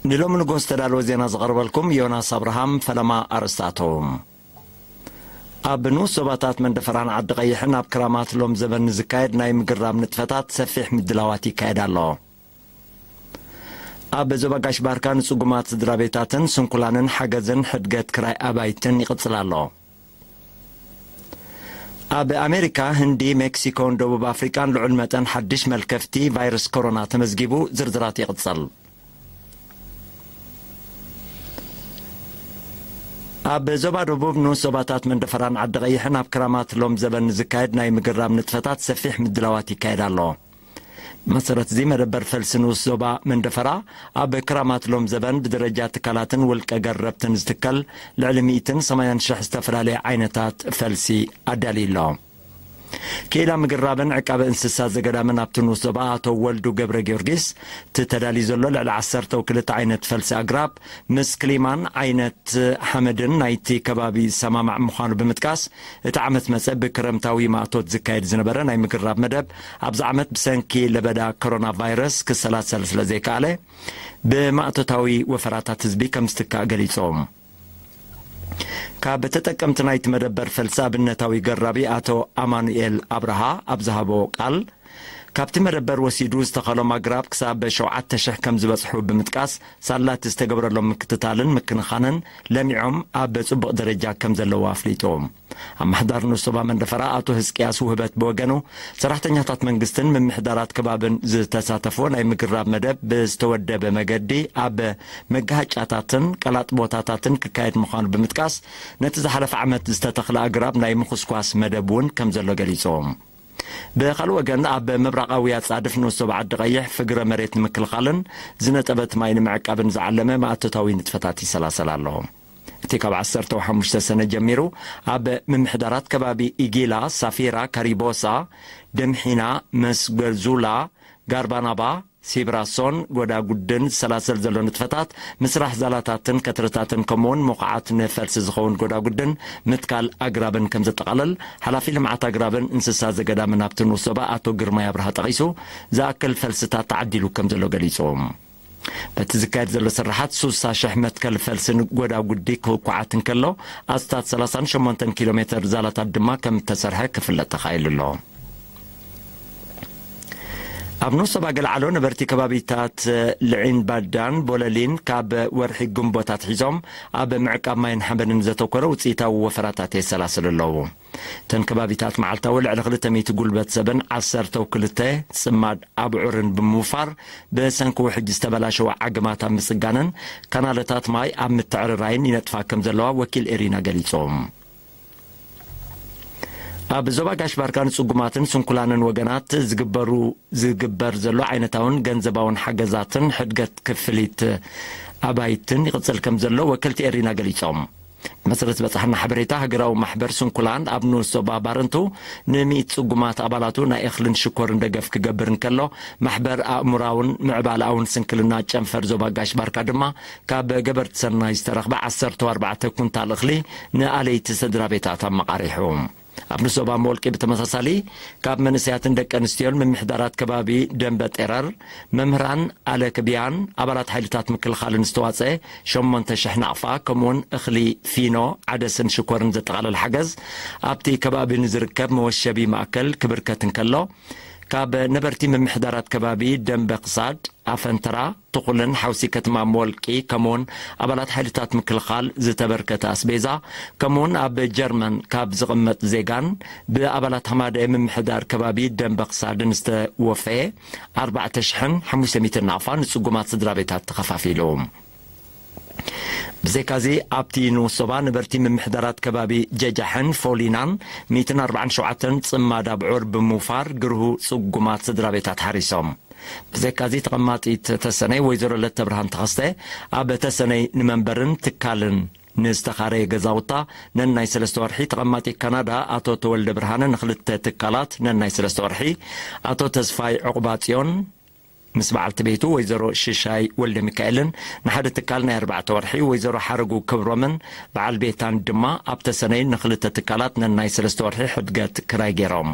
ንሎሚ ንጎ ዝተዳለወ ዜና ዘቕርበልኩም ዮናስ ኣብርሃም። ፈለማ ኣርእስታቶም። ኣብ ንኡስ ዞባታት መንደፈራን ዓዲ ቀይሕን ኣብ ክራማት ሎም ዘበን ንዝካየድ ናይ ምግራብ ንጥፈታት ሰፊሕ ምድላዋት ይካየድ ኣሎ። ኣብ ዞባ ጋሽ ባርካ ንጽጉማት ስድራ ቤታትን ስንኩላንን ሓገዝን ሕድገት ክራይ ኣባይትን ይቕጽል ኣሎ። ኣብ ኣሜሪካ፣ ህንዲ፣ ሜክሲኮን ደቡብ ኣፍሪቃን ልዑል መጠን ሓድሽ መልከፍቲ ቫይረስ ኮሮና ተመዝጊቡ። ዝርዝራት ይቕጽል። ኣብ ዞባ ደቡብ ንኡስ ዞባታት መንደፈራን ዓዲ ቀይሕን ኣብ ክራማት ሎም ዘበን ዝካየድ ናይ ምግራብ ንጥፈታት ሰፊሕ ምድላዋት ይካየድ ኣሎ። መሰረት እዚ መደበር ፈልሲ ንኡስ ዞባ መንደፈራ ኣብ ክራማት ሎም ዘበን ብደረጃ ትካላትን ውልቀ ገረብትን ዝትከል ልዕሊ ሚእትን ሰማንያን ሽሕ ዝተፈላለየ ዓይነታት ፈልሲ ኣዳልዩ ኣሎ። ክኢላ ምግራብን ዕቃበ እንስሳ ዘገዳምን ኣብቲ ንኡስ ዞባ ኣቶ ወልዱ ገብረ ጊዮርጊስ፣ እቲ ተዳልዩ ዘሎ ልዕሊ ዓሰርተው ክልተ ዓይነት ፈልሲ ኣግራብ ምስ ክሊማን ዓይነት ሓመድን ናይቲ ከባቢ ዝሰማማዕ ምዃኑ ብምጥቃስ፣ እቲ ዓመት መጸ ብክረምታዊ ማእቶት ዝካየድ ዝነበረ ናይ ምግራብ መደብ ኣብዚ ዓመት ብሰንኪ ለበዳ ኮሮና ቫይረስ ክሰላሰል ስለ ዘይከኣለ፣ ብማእቶታዊ ወፈራታት ህዝቢ ከም ዝትካእ ገሊጾም። ካብ ተጠቀምቲ ናይቲ መደበር ፈልሲ ኣብነታዊ ገራቢ ኣቶ ኣማኑኤል ኣብርሃ ኣብ ዝሃቦ ቃል፣ ካብቲ መደበር ወሲዱ ዝተኸሎም ኣግራብ ክሳብ ሸውዓተ ሽሕ ከም ዝበጽሑ ብምጥቃስ፣ ሳላቲ ዝተገብረሎም ምክትታልን ምክንኻንን ለሚዖም ኣብ ጽቡቕ ደረጃ ከም ዘለዉ ኣፍሊጡ። ኣማሕዳር ንኡስ ዞባ መንደፈራ ኣቶ ህዝቅያስ ውህበት ብወገኑ፣ ሰራሕተኛታት መንግስትን ምምሕዳራት ከባብን ዝተሳተፎ ናይ ምግራብ መደብ ብዝተወደበ መገዲ ኣብ መጋሃጫታትን ቀላጥ ቦታታትን ክካየድ ምዃኑ ብምጥቃስ፣ ነቲ ዝሓለፈ ዓመት ዝተተኽለ ኣግራብ ናይ ምኹስኳስ መደብ እውን ከም ዘሎ ገሊጹ። ብኻልእ ወገን፣ ኣብ ምብራቓዊ ኣጻድፍ ንኡስ ዞባ ዓዲ ቀይሕ ፍግረ መሬት ንምክልኻልን ዝነጠበት ማይ ንምዕቃብን ዝዓለመ ማእቶታዊ ንጥፈታት ይሰላሰል ኣሎ። እቲ ካብ ዓሰርተ ሓሙሽተ ሰነ ጀሚሩ ኣብ ምምሕዳራት ከባቢ ኢጊላ፣ ሳፊራ፣ ካሪቦሳ፣ ደምሒና፣ መስገዙላ፣ ጋርባናባ፣ ሲብራሶን ጎዳጉድን ዝሰላሰል ዘሎ ንጥፈታት፣ ምስራሕ ዛላታትን ከትርታትን፣ ከምኡውን ምኹዓት ንፈልሲ ዝኸውን ጎዳጉድን ምትካል ኣግራብን ከም ዘጠቓልል፣ ሓላፊ ልምዓት ኣግራብን እንስሳ ዘገዳምን ኣብቲ ንኡስ ዞባ ኣቶ ግርማይ ኣብርሃ ጠቒሱ፣ ዝኣክል ፈልስታት ተዓዲሉ ከም ዘሎ ገሊጹ። በቲ ዝካየድ ዘሎ ስርሓት፣ ሱሳ ሽሕ መትከል ፈልስን ጎዳጉዲ ክኩዓት እንከሎ፣ ኣስታት ሰላሳን ሸሞንተን ኪሎ ሜተር ዛላታት ድማ ከም እተሰርሐ ክፍለጥ ተኻኢሉ ኣሎ። ኣብ ንኡስ ዞባ ገለዓሎ ነበርቲ ከባቢታት ልዒን ባዳን ቦለሊን ካብ ወርሒ ግንቦት ኣትሒዞም ኣብ ምዕቃብ ማይን ሓመድን ዘተኮረ ውፅኢታዊ ወፈራታት የሰላስሉ ኣለዉ። እተን ከባቢታት መዓልታዊ ልዕሊ ክልተ ሚእቲ ጉልበት ሰብን ዓሰርተው ክልተ ጽማድ ኣብዑርን ብምውፋር፣ ብሰንኪ ውሕጅ ዝተበላሸወ ዓግማት ኣብ ምጽጋንን ካናለታት ማይ ኣብ ምትዕርራይን ይነጥፋ ከም ዘለዋ ወኪል ኤሪና ገሊጾም። ኣብ ዞባ ጋሽ ባርካ ንጽጉማትን ስንኩላንን ወገናት ዝግበሩ ዝግበር ዘሎ ዓይነታውን ገንዘባውን ሓገዛትን ሕድገት ክፍሊት ኣባይትን ይቕጽል ከም ዘሎ ወከልቲ ኤሪና ገሊጾም። ብመሰረት ዝበጻሕና ሓበሬታ፣ ሃገራዊ ማሕበር ስንኩላን ኣብ ንኡስ ዞባ ባረንቱ ንሚእቲ ጽጉማት ኣባላቱ ናይ እኽልን ሽኮርን ደገፍ ክገብር እንከሎ፣ ማሕበር ኣእምራውን ምዕባለኣውን ስንክልና ጨንፈር ዞባ ጋሽ ባርካ ድማ ካብ ገበርቲ ሰናይ ዝተረኽበ ዓሰርተ ኣርባዕተ ኩንታል እኽሊ ንኣለይቲ ስድራ ቤታት ኣመቓሪሑ። ኣብ ንኡስ ዞባ መወልቂ ብተመሳሳሊ፣ ካብ መንእሰያትን ደቂ ኣንስትዮን ምምሕዳራት ከባቢ ደንበ ጤረር፣ መምህራን፣ ኣለክብያን ኣባላት ሓይልታት ምክልኻልን ዝተዋጸአ ሸሞንተ ሽሕ ናቕፋ፣ ከምኡውን እኽሊ፣ ፊኖ፣ ዓደስን ሽኮርን ዘጠቓለለ ሓገዝ ኣብቲ ከባቢ ንዝርከብ መወሸቢ ማእከል ክብርከት እንከሎ፣ ካብ ነበርቲ ምምሕዳራት ከባቢ ደንበ ክሳድ፣ ኣፈንተራ፣ ትኹልን ሓውሲ ከተማ መወልቂ፣ ከምኡውን ኣባላት ሓይልታት ምክልኻል ዝተበርከተ ኣስቤዛ፣ ከምኡውን ኣብ ጀርመን ካብ ዝቕመጥ ዜጋን ብኣባላት ሃማደኤ ምምሕዳር ከባቢ ደንበ ክሳድን ዝተወፈየ ኣርባዕተ ሽሕን ሓሙሽተ ሚእትን ናቕፋ ንጽጉማት ስድራ ቤታት ተኸፋፊሉ። ብዘይካዚ፣ ኣብቲ ንኡስ ዞባ ነበርቲ ምምሕዳራት ከባቢ ጀጃሕን ፎሊናን ሚእትን ኣርባዓን ሸውዓተን ጽማድ ኣብዑር ብምውፋር ግርሁ ጽጉማት ስድራ ቤታት ሓሪሶም። ብዘይካዚ፣ ተቐማጢት ተሰነይ ወይዘሮ ለተብርሃን ተኸስተ፣ ኣብ ተሰነይ ንመንበርን ትካልን ንዝተኻረየ ገዛውታ ነናይ ሰለስተ ወርሒ፣ ተቐማጢ ካናዳ ኣቶ ተወልደ ብርሃነ ንኽልተ ትካላት ነናይ ሰለስተ ወርሒ፣ ኣቶ ተስፋይ ዕቑባጽዮን ምስ በዓልቲ ቤቱ ወይዘሮ ሽሻይ ወልደ ሚካኤልን ንሓደ ትካል ናይ ኣርባዕተ ወርሒ፣ ወይዘሮ ሓረጉ ክብሮምን በዓል ቤታን ድማ ኣብ ተሰነይ ንኽልተ ትካላት ነናይ ሰለስተ ወርሒ ሕድገት ክራይ ገይሮም።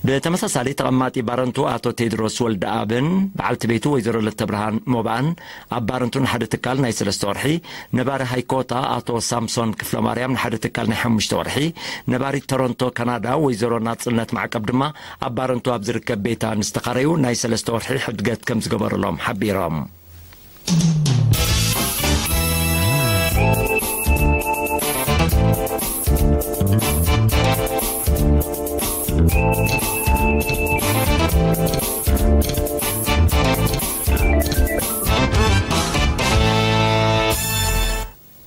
ብተመሳሳሊ ተቐማጢ ባረንቱ ኣቶ ቴድሮስ ወልደኣብን በዓልቲ ቤቱ ወይዘሮ ለተብርሃን ሞባእን ኣብ ባረንቱ ንሓደ ትካል ናይ ሰለስተ ወርሒ፣ ነባሪ ሃይኮታ ኣቶ ሳምሶን ክፍለማርያም ንሓደ ትካል ናይ ሓሙሽተ ወርሒ፣ ነባሪት ቶሮንቶ ካናዳ ወይዘሮ ናጽነት ማዕቀብ ድማ ኣብ ባረንቱ ኣብ ዝርከብ ቤታ ንዝተኻረዩ ናይ ሰለስተ ወርሒ ሕድገት ከም ዝገበሩሎም ሓቢሮም።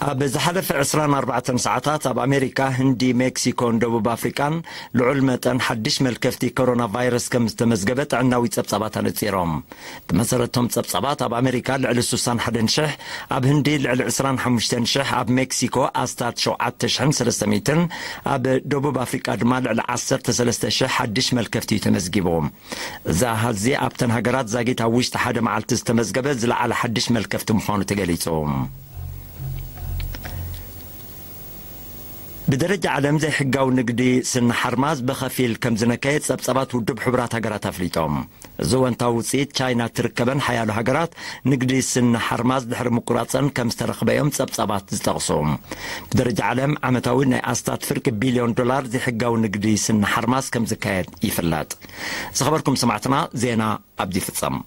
ኣብ ዝሓለፈ ዕስራን ኣርባዕተን ሰዓታት ኣብ ኣሜሪካ፣ ህንዲ፣ ሜክሲኮን ደቡብ ኣፍሪቃን ልዑል መጠን ሓድሽ መልከፍቲ ኮሮና ቫይረስ ከም ዝተመዝገበ ጥዕናዊ ጸብጻባት ኣነጺሮም። ብመሰረቶም ጸብጻባት ኣብ ኣሜሪካ ልዕሊ ስሳን ሓደን ሽሕ፣ ኣብ ህንዲ ልዕሊ ዕስራን ሓሙሽተን ሽሕ፣ ኣብ ሜክሲኮ ኣስታት ሸውዓተ ሽሕን ሰለስተ ሚእትን፣ ኣብ ደቡብ ኣፍሪቃ ድማ ልዕሊ ዓሰርተ ሰለስተ ሽሕ ሓድሽ መልከፍቲ እዩ ተመዝጊቡ። እዚ ኣሃዝ እዚ ኣብተን ሃገራት ዛጊት ኣብ ውሽጢ ሓደ መዓልቲ ዝተመዝገበ ዝለዓለ ሓድሽ መልከፍቲ ምዃኑ ተገሊጹ። ብደረጃ ዓለም ዘይሕጋዊ ንግዲ ስኒ ሓርማዝ ብኸፊል ከም ዝነከየ ጸብጻባት ውድብ ሕቡራት ሃገራት ኣፍሊጦም። እዚ ወንታዊ ውጽኢት ቻይና ትርከበን ሓያሎ ሃገራት ንግዲ ስኒ ሓርማዝ ድሕሪ ምቁራጸን ከም ዝተረኽበ እዮም ጸብጻባት ዝጠቕሱ። ብደረጃ ዓለም ዓመታዊ ናይ ኣስታት ፍርቂ ቢልዮን ዶላር ዘይሕጋዊ ንግዲ ስኒ ሓርማዝ ከም ዝካየድ ይፍለጥ። ዝኸበርኩም ሰማዕትና፣ ዜና ኣብዚ ይፍጸም።